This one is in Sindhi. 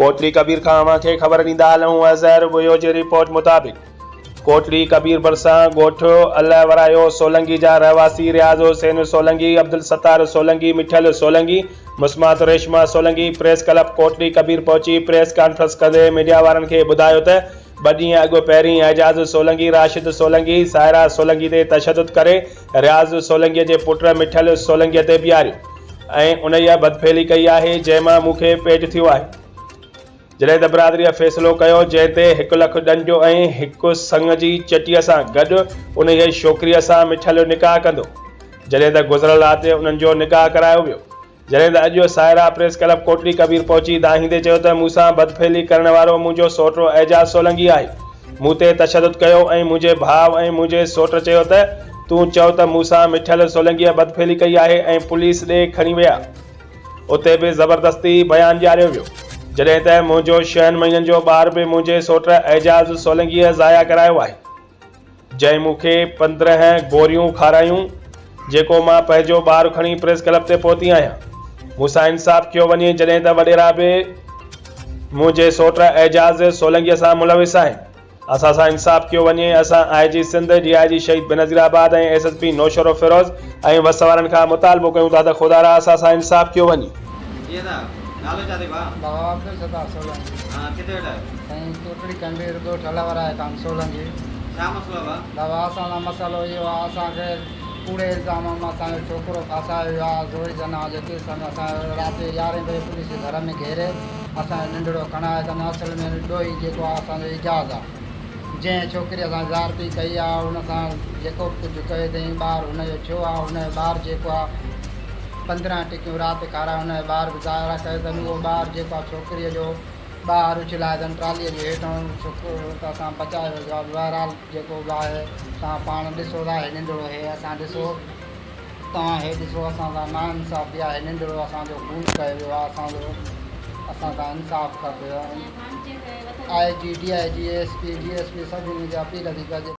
ڪوٽڙي ڪبير کان اوهان کي خبر ڏيندا هلون اظهر ٻوهيو جي رپورٽ مطابق ڪوٽڙي ڪبير ڀرسان ڳوٺ الله ورايو سولنگي جا رهواسي رياض حسين سولنگي، عبدالستار سولنگي، مٺل سولنگي، مسمات ريشما سولنگي پريس ڪلب ڪوٽڙي ڪبير پهچي پريس ڪانفرنس ڪندي ميڊيا وارن کي ٻڌايو ته ٻه ڏينهن اڳ پهرين اعجاز سولنگي، راشد سولنگي، سائره سولنگي تي تشدد ڪري رياض سولنگي جي پٽ مٺل سولنگي تي بيهاريو ۽ انهيء بدفعلي ڪئي آهي جنهن مان مون کي پيٽ ٿيو آهي. جڏهن ته برادريء فيصلو ڪيو جنهن تي هڪ لک ڏنڊ ۽ هڪ سڱ جي چٽيء سان گڏ انهيء ڇوڪريء سان مٺل نڪاح ڪندو. جڏهن ته گذريل رات انهن جو نڪاح ڪرايو ويو. جڏهن ته اڄ سائره پريس ڪلب ڪوٽڙي ڪبير پهچي دانهيندي چيو ته مون سان بدفعلي ڪرڻ وارو منهنجو سئوٽ اعجاز سولنگي آهي، مون تي تشدد ڪيو ۽ منهنجي ڀاء ۽ منهنجي سئوٽ چيو ته تون چئو ته مون سان مٺل سولنگيء بدفعلي ڪئي آهي ۽ پوليس ڏي کڻي ويا اتي به زبردستي بيان ڏياريو ويو جڏهن ته منهنجو ڇهن مهينن جو ٻار به منهنجي سئوٽ اعجاز سولنگيء ضايع ڪرايو آهي. جنهن مون کي 15 گوريون کارايون، جيڪو مان پنهنجو ٻار کڻي پريس ڪلب تي پهتي آهيان. مون سان انصاف ڪيو وڃي جڏهن ته وڏيرا به منهنجي سوٽ اعجاز سولنگيء سان ملوث آهن. اسان سان انصاف ڪيو وڃي. اسان I G Sindh, D I G Shaheed Benazirabad ۽ S S P Naushahro Feroze ۽ وس وارن کان مطالبو ڪيون ٿا ته خدارا اسان سان انصاف ڪيو وڃي. جي ادا نالو ڇا اٿئي ڀاء؟ بابا عبدالستار سولنگي. ها ڪٿي ويٺا آهيو؟ سائين ڪوٽڙي ڪنڊير ڳوٺ الهورايي خان سولنگي. ڇا مسئلو آ ڀاء؟ بابا اسان سان مسئلو اهو آ اسان کي ڪوڙي الزام ۾ اسان جو ڇوڪرو ڦاسايو ويو آ زوري زنا جي ڪيس ۾ اسان جو رات جو يارهين بجي پوليس گهر ۾ گهيري اسان جو ننڍڙو کڻائي اٿن اصل ۾ ڏوهي جيڪو آ اسان جو اعجاز آ جنهن ڇوڪري سان زيارتي ڪئي آ ان سان جيڪو به ڪجهه ڪيو اٿئين ٻار هن جو ڇو آ هن جو ٻار جيڪو آ 15 ٽڪيون رات کارائي هن جو ٻار به ظاهر ڪيو اٿن اهو ٻار جيڪو آ ڇوڪريء جو ٻاهر اڇلائي اٿن ٽراليء جي هيٺان ڇوڪرو ته اسان بچائي ويو آ بهرحال جيڪو به آهي توهان پاڻ ڏسو ٿا هي ننڍڙو هي اسان ڏسو توهان هي ڏسو اسان سان ناانصافي آهي ننڍڙو اسان جو خون ڪيو ويو آهي اسان جو اسان سان انصاف کپي I G D I G S P D S P سڀني کي اپيل ٿي ڪجي.